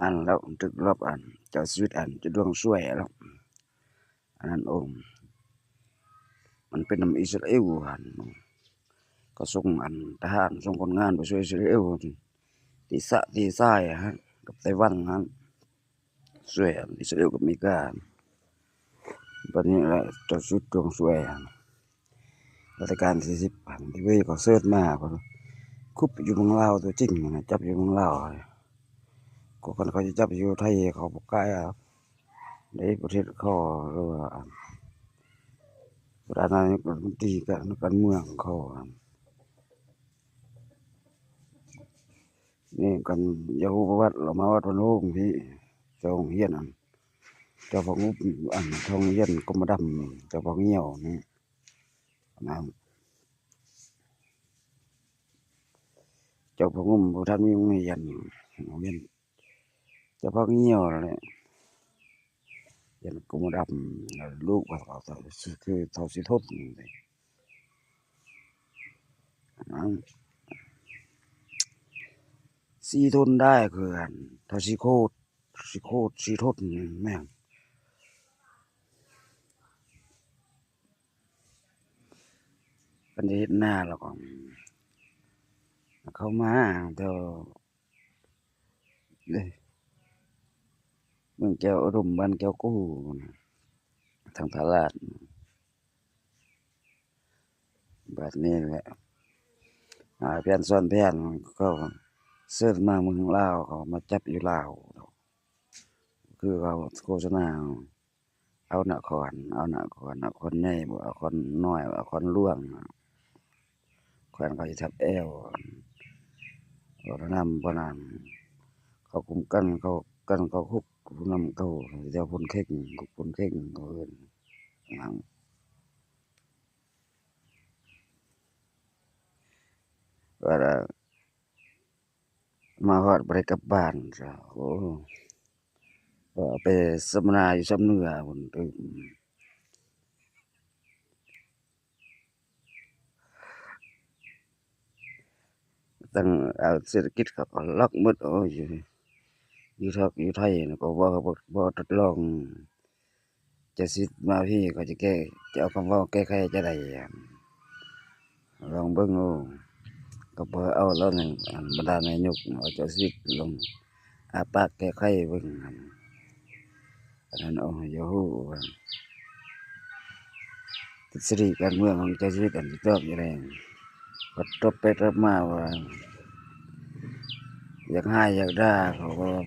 ອັນແລ້ວ ຖືກລອບອັນ ເຈົ້າຊີວິດອັນ ເຈົ້າດວງຊ່ວຍແລ້ວ ອັນນັ້ນໂອ ມັນເປັນນຳອິດສະຣາເອວຫັ້ນ ເຂົາສົ່ງອັນທະຫານ ສົ່ງຄົນງານໄປຊ່ວຍອິດສະຣາເອວ ທີ່ສະ ທີ່ຊາຍຫັ້ນ ກັບໄຕ້ຫວັນຫັ້ນ ຊ່ວຍອັນອິດສະຣາເອວກັບອາເມລິກາ ບັດນີ້ລະເຈົ້າຊຸດດວງຊ່ວຍຫັ້ນ ລັດຖະການສີ່ສິບຫັ້ນ ທີ່ເວີຍເຂົາເຊີດມາ ເພິ່ນຄຸບຢູ່ເມືອງລາວຕົວຈິງນະ ຈັບຢູ່ເມືອງລາວ ກໍຄັນເຂົາຈະຈັບຢູ່ໄທ ເຂົາບໍ່ກ້າເດ້ ປະເທດເຂົາ ຫຼືວ່າອັນ ປະທານນາຍົກລັດຖະມົນຕີ ການ ການເມືອງເຂົາ ນີ້ກັນ ຢາກຮູ້ປະຫວັດ ລາວມາວັດວັນໂຮງພີ້ ເຈົ້າໂຮງຮຽນອັນ ເຈົ້າພະງຸບອັນ ໂຮງຮຽນກົມມະດຳ ເຈົ້າພະງຽວນີ້ນະ ເຈົ້າພະງຸມບໍ່ທັນມີໂຮງຮຽນ ໂຮງຮຽນ ຈະພັກງຽວແຫຼະ ຢ້ານກຸມດຳ ລູກວ່າເຂົາ ຄືເຂົາຊິທົນ ຊິທົນໄດ້ຄືກັນ ຖ້າຊິໂຄດ ຊິໂຄດ ຊິທົນແມ່ນ ເພິ່ນຈະເຮັດນາແລ້ວກໍເຂົ້າມາແຖວ ເດ້ ເມືອງແກ້ວອຸດົມ ບ້ານແກ້ວກູ ທາງຕະຫຼາດ ບາດນີ້ແຫຼະ ອາ ແຜນຊ້ອນແຜນ ເຂົາເຊີນມາເມືອງລາວ ເຂົາມາຈັບຢູ່ລາວ ຄືເຂົາໂຄສະນາ ເອົານະຄອນ ເອົານະຄອນ ນະຄອນໃຫຍ່ບໍ່ ນະຄອນນ້ອຍບໍ່ ນະຄອນຫຼວງ ແຂວງເຂົາຊິທັບແອວ ເວົ້ານຳພວກນັ້ນ ເຂົາກຸມກັນ ເຂົາກັນ ເຂົາຄຸກຜູ້ນຳເຂົາ ແຖວໂພນເຄັງ ຄຸກໂພນເຄັງ ເຂົາເອີ້ນ ວ່າລະ ມາຮອດບໍ່ໄດ້ກັບບ້ານຊະ ໂອ້ ໄປສຳມະນາຢູ່ຊຳເໜືອພຸ້ນຕື່ມ ຕັ້ງເອົາເສດຖະກິດເຂົາກໍລັອກໝົດ ໂອ້ຍ ຢູ່ ຢູ່ທອກ ຢູ່ໄທນະ ກໍບໍ່ ບໍ່ ບໍ່ທົດລອງ ຈະສິດມາພີ້ ເຂົາຈະແກ້ ຈະເອົາຄຳເວົ້າແກ້ໄຂຈັ່ງໃດ ລອງເບິ່ງໂອ ກໍບໍ່ເອົາແລ້ວນີ້ ອັນບັນດານາຍົກ ເອົາເຈົ້າສິດລົງ ອາປາກແກ້ໄຂເບິ່ງ ອັນນັ້ນ ໂອ ຢາກຮູ້ວ່າ ທິດສະດີການເມືອງຂອງເຈົ້າຊີວິດ ອັນຊິຕອບຢູ່ໃດ ພັດຕົບໄປຕົບມາວ່າ ຢາກຮ້າຍຢາກດ່າ ເຂົາກໍ